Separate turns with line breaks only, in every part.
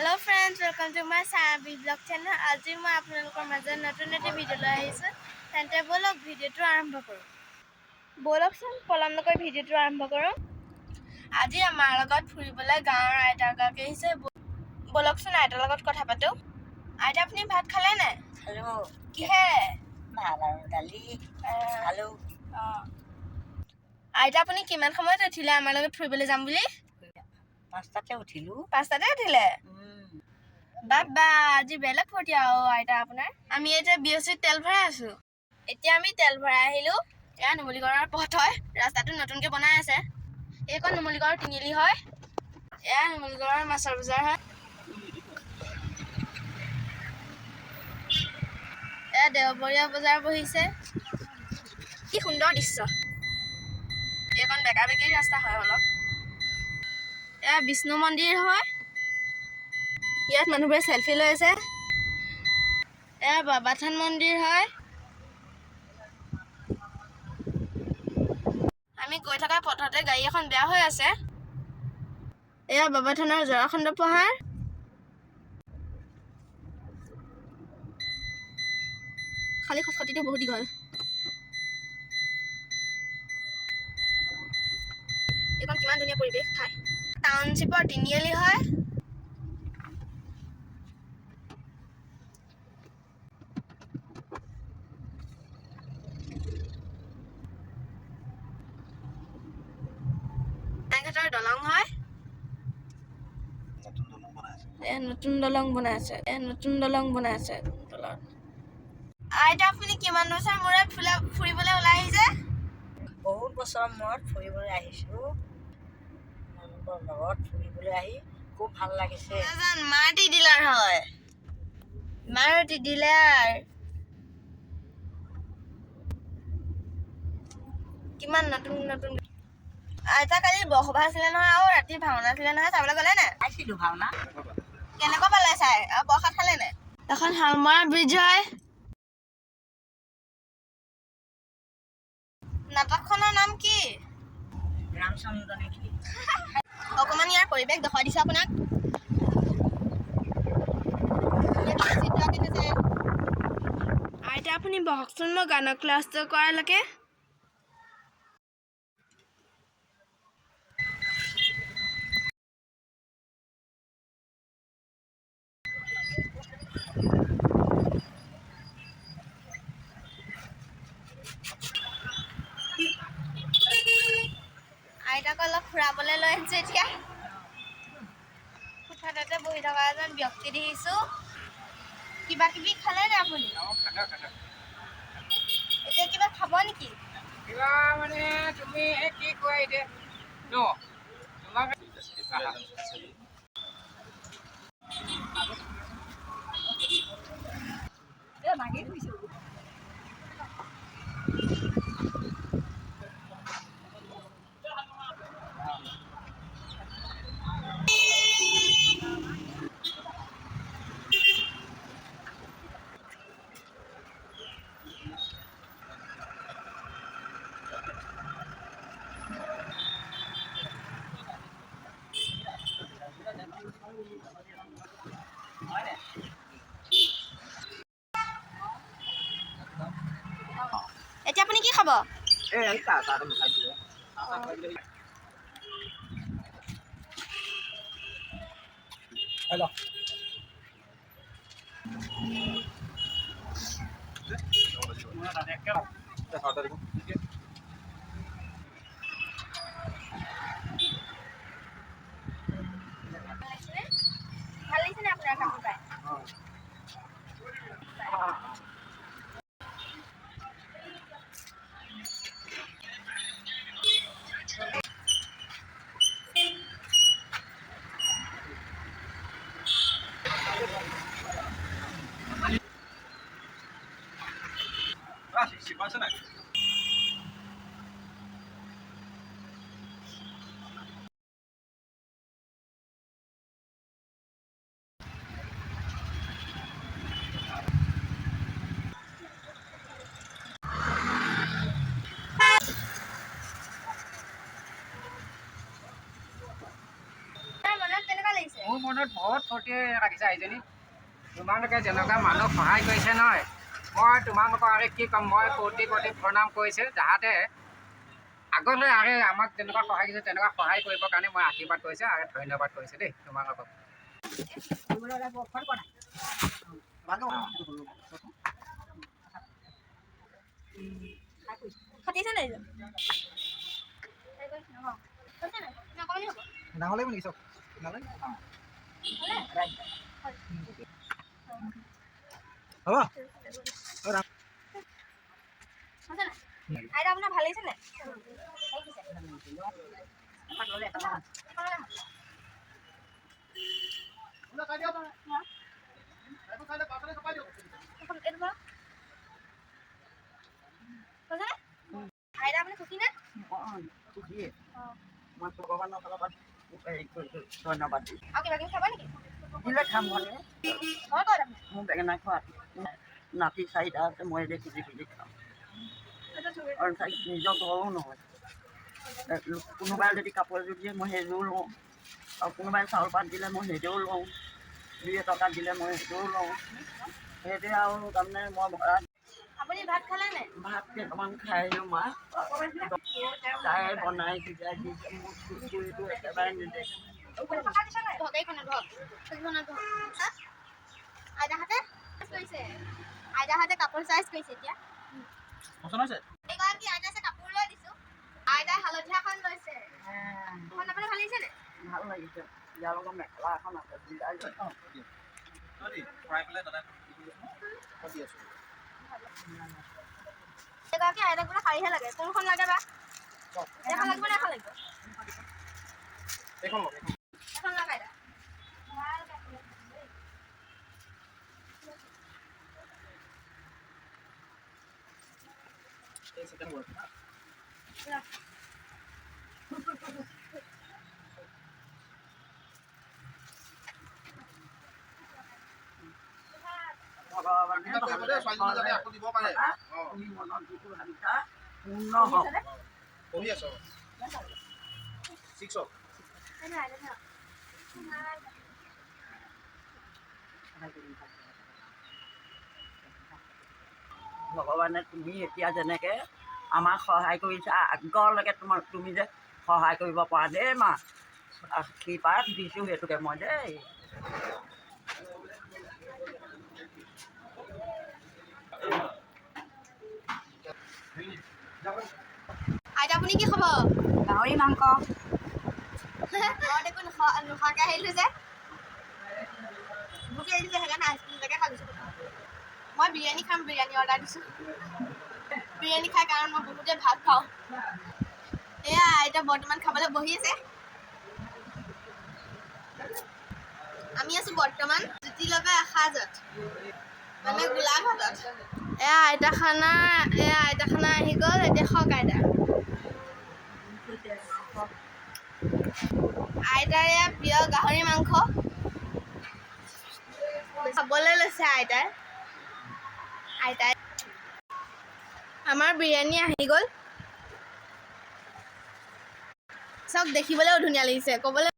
Hello friends, welcome to my Sayabi vlog channel. আজি মই আপোনালোকৰ মাজত নতুন এটি ভিডিঅ' লৈ আহিছোঁ। তেন্তে ব'লক, ভিডিঅ'টো আৰম্ভ কৰোঁ। ব'লকচোন, পলম নকৰি ভিডিঅ'টো আৰম্ভ কৰোঁ। আজি আমাৰ লগত ফুৰিবলৈ গাঁৱৰ আইতা এগৰাকী আহিছে। ব'লকচোন, আইতাৰ লগত কথা পাতোঁ। আইতা, আপুনি ভাত খালে নাই?
খালোঁ।
কিহেৰে?
ভাত আৰু দালি, আলু।
অঁ, আইতা, আপুনি কিমান সময়ত উঠিলে আমাৰ লগত ফুৰিবলৈ যাম বুলি?
5টাতে উঠিলোঁ।
5টাতে উঠিলে? বাবা, আজি বেলেগ ফূৰ্তি আৰু আইতা আপোনাৰ। আমি এতিয়া বি এছ চিত তেল ভৰাই আছো। এতিয়া আমি তেল ভৰাই আহিলো। এয়া নুমলীগড়ৰ পথ হয়। ৰাস্তাটো নতুনকে বনাই আছে। এইখন নুমলীগড়ৰ তিনিআলি হয়। এয়া নুমলীগড়ৰ মাছৰ বজাৰ হয়। এয়া দেওবৰীয়া বজাৰ বহিছে। কি সুন্দৰ দৃশ্য! এইখন বেকা বেকী ৰাস্তা হয় অলপ। এয়া বিষ্ণু মন্দিৰ হয়। ইয়াত মানুহবোৰে চেলফি লৈ আছে। এয়া বাবাথান মন্দিৰ হয়। আমি গৈ থকা পথতে গাড়ী এখন বেয়া হৈ আছে। এয়া বাবাথানৰ জৰাখণ্ড পাহাৰ। খালি খটখটিটো বহুত দীঘল। এইখন কিমান ধুনীয়া পৰিৱেশ ঠাই! টাউনশ্বিপৰ তিনিআলি হয়। ঘাটৰ দলং হয়। এ নতুন দলং বনাই আছে। এ নতুন দলং বনাই আছে তলত। আইতা, আপুনি কিমান বছৰ মূৰত ফুৰিবলৈ ওলাই আহিছে?
বহুত বছৰৰ মূৰত ফুৰিবলৈ আহিছোঁ। আপোনালোকৰ লগত ফুৰিবলৈ আহি খুব ভাল লাগিছে।
এজন মাৰুতি ডিলাৰ হয়। মাৰুতি ডিলাৰ। কিমান নতুন নতুন! আইতা, কালি বৰসভা আছিলে নহয় আৰু ৰাতি ভাওনা আছিলে নহয়, চাবলৈ গ'লে নে?
চাইছিলোঁ ভাওনা।
কেনেকুৱা পালে চাই? আৰু প্ৰসাদ খালে নে? এখন শালমৰা ব্ৰিজ হয়। নাটকখনৰ নাম কি?
ৰামচন্দ্ৰ নেকি?
অকণমান ইয়াৰ পৰিৱেশ দেখুৱাই দিছোঁ আপোনাক। ইয়াত চিত্ৰ আঁকি থৈছে। আইতা, আপুনি বহকচোন, মই গানৰ ক্লাছটো কৰালৈকে। আইতাক অলপ ফুৰাবলৈ লৈ আহিছোঁ। এতিয়া কোঠাটোতে বহি থকা এজন ব্যক্তি দেখিছোঁ। কিবা কিবি খালে নে আপুনি? এতিয়া কিবা খাব নেকি?
কিবা মানে তুমি এই কি কোৱা এতিয়া ন তোমাক?
ভাঙি থৈছোঁ।
এতিয়া আপুনি কি খাব?
এই চাহ চাহ খাই দিওঁ। হেল্ল'।
ভাল লাগিছেনে আপোনাৰ কাপোৰ পাই?
পাইছে নাই?
আপোনাৰ মনত কেনেকুৱা লাগিছে?
মোৰ মনত মনত বহুত ফূৰ্তি ৰাখিছে আইজনী। তোমালোকে যেনেকুৱা মানুহক সহায় কৰিছে নহয়, মই তোমালোকৰ আৰু কি ক'ম, মই কোটি কোটি প্ৰণাম কৰিছোঁ। যাহাতে আগলৈ আৰু আমাক যেনেকুৱা সহায় কৰিছে তেনেকুৱা সহায় কৰিবৰ কাৰণে মই আশীৰ্বাদ কৰিছোঁ আৰু ধন্যবাদ কৰিছোঁ দেই তোমালোকক।
ফাটিছে নাই?
ডাঙৰ লাগিব নেকি চব? নালাগে, হ'ব।
আইতা, আপোনাৰ ভাল লাগিছে নাই? আইতা, আপুনি সুখী নে?
সুখীয়ে মই। ভগৱানৰ ফালৰ পৰা হেৰি কৰিছোঁ, ধন্যবাদ দিছোঁ।
আৰু কিবা কিবি খাব নেকি?
দিলে খাম মানে।
ঘৰ ক'ত আপোনাৰ?
মোৰ বেঙেনা খোৱা নাতি চাৰিটা আছে, মই এতিয়া খুজি খুজি খাওঁ। আৰু তাইক নিজৰ ঘৰো নহয়। কোনোবাই যদি কাপোৰ এযোৰ দিয়ে, মই সেইযোৰো লওঁ। আৰু কোনোবাই চাউল পাত দিলে মই সেইটোও লওঁ। 2 টকা দিলে মই সেইটোও লওঁ। সেইটোৱে আৰু তাৰমানে মই ভৰা।
আপুনি ভাত খালে নাই?
ভাত কেইটামান খাই আহিলোঁ মা। তাই বনাই সিজাই দিছে মোক। চকুটো একেবাৰে নেদেখে।
বহক, এইখনত বহক, এইখনত বহক। হা? আইতাহঁতে কৰিছে, আইতাহঁতে কাপোৰ চইচ কৰিছে এতিয়া।
পচন্দ হৈছে।
এইগৰাকী আইতা আছে, কাপোৰ লৈ দিছোঁ। আইতাই হালধীয়াখন লৈছে। এখন আপোনাৰ ভাল লাগিছে নে?
ভাল লাগিছে। ইয়াৰ লগত মেখেলা এখন আছে, ডিজাইন।
ফ্ৰাই পেলাই দাদা দি আছোঁ।
এগৰাকী আইতাক বোলে শাৰীহে লাগে। কোনখন লাগে বা? এখন লাগিব নে এখন লাগিব?
এইখন লওক, এইখন।
এখন লওক আইতা। ভাল কাপোৰ আছে দেই।
এই ছেকেণ্ড ৱৰ্ড।
লওক।
ভগৱানে
কৰিব দেই, ছোৱালীজনী যাতে আকৌ দিব পাৰে। অঁ।
তুমি মনত যিটো ভাবিছা পূৰ্ণ হওক।
পঢ়ি আছ ছিক্সত।
আইতা, আইতা, লওক। ভাল কাপোৰ।
ভগৱানে তুমি এতিয়া যেনেকৈ আমাক সহায় কৰিছা, আগলৈকে তোমাৰ তুমি যে সহায় কৰিব পৰা দেই মা, আশীৰ্বাদ দিছোঁ সেইটোকে মই দেই।
আইতা, আপুনি কি খাব?
গাহৰি মাংস।
ঘৰত একো নোখোৱাকৈ আহিলোঁ যে ভোক লাগিছে, সেইকাৰণে আইচক্ৰীম এটাকে খাই লৈছোঁ। মই বিৰিয়ানী খাম, বিৰিয়ানী অৰ্ডাৰ দিছোঁ। বিৰিয়ানী খাই কাৰণ মই বহুতে ভাল পাওঁ। এয়া আইতা বৰ্তমান খাবলৈ বহি আছে। আমি আছোঁ বৰ্তমান জুতি লগা এসাঁজত, মানে গোলাঘাটত। এয়া আইতা খানা, এয়া আইতা খানা আহি গ'ল। এতিয়া খাওক আইতা। আইতাৰ এয়া প্ৰিয় গাহৰি মাংস খাবলৈ লৈছে আইতাই। আইতাই আমাৰ বিৰিয়ানী আহি গ'ল। চাওক, দেখিবলৈও ধুনীয়া লাগিছে ক'বলৈ।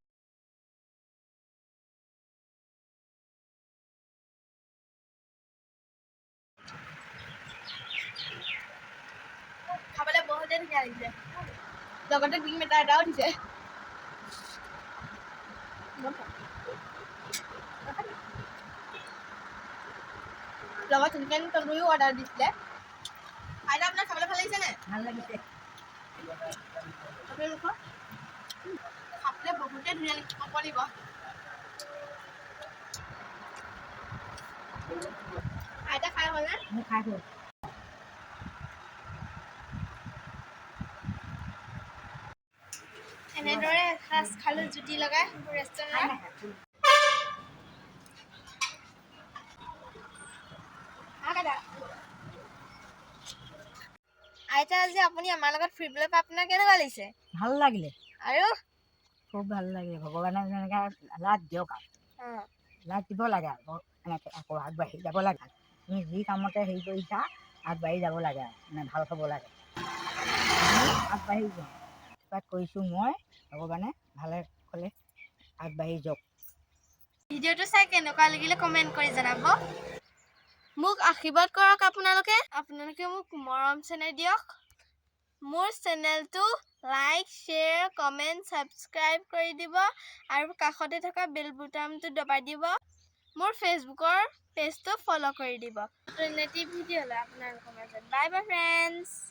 খাবলৈ বহুতে ধুনীয়া লাগিছে। লগতে ডিম এটা এটাও দিছে। লগত চিকেন তন্দুৰীও অৰ্ডাৰ দিছিলে। আইতা, আপোনাৰ খাবলৈ ভাল লাগিছে নে?
ভাল লাগিছে।
আপোনালোকৰ খাবলৈ বহুতে ধুনীয়া লাগিছে, ক'ব লাগিব। আইতা, খাই হ'লনে?
মোৰ খাই হ'ল।
এনেদৰে এসাঁজ খালোঁ জুতি লগাই ৰেষ্টুৰেণ্টত। আইতা, আইতা, আজি আপুনি আমাৰ লগত ফুৰিবলৈ পাই আপোনাৰ কেনেকুৱা লাগিছে?
ভাল লাগিলে।
আৰু
খুব ভাল লাগিলে। ভগৱানে যেনেকৈ লাভ দিয়ক আৰু লাভ দিব লাগে আৰু এনেকৈ আকৌ আগবাঢ়ি যাব লাগে। তুমি যি কামতে হেৰি কৰিছা, আগবাঢ়ি যাব লাগে আৰু মানে ভাল হ'ব লাগে। তুমি আগবাঢ়ি যোৱা। কিবা কৰিছোঁ মই, ভগৱানে ভালে ক'লে আগবাঢ়ি যাওক।
ভিডিঅ'টো চাই কেনেকুৱা লাগিলে কমেণ্ট কৰি জনাব। মোক আশীৰ্বাদ কৰক আপোনালোকে। আপোনালোকে মোক মৰম চেনেহ দিয়ক। মোৰ চেনেলটো লাইক, শ্বেয়াৰ, কমেণ্ট, ছাবস্ক্ৰাইব কৰি দিব আৰু কাষতে থকা বেল বুটামটো দবাই দিব। মোৰ ফেচবুকৰ পেজটো ফ'ল' কৰি দিব। নতুন এটি ভিডিঅ' লৈ আপোনালোকৰ মাজত। Bye bye, friends.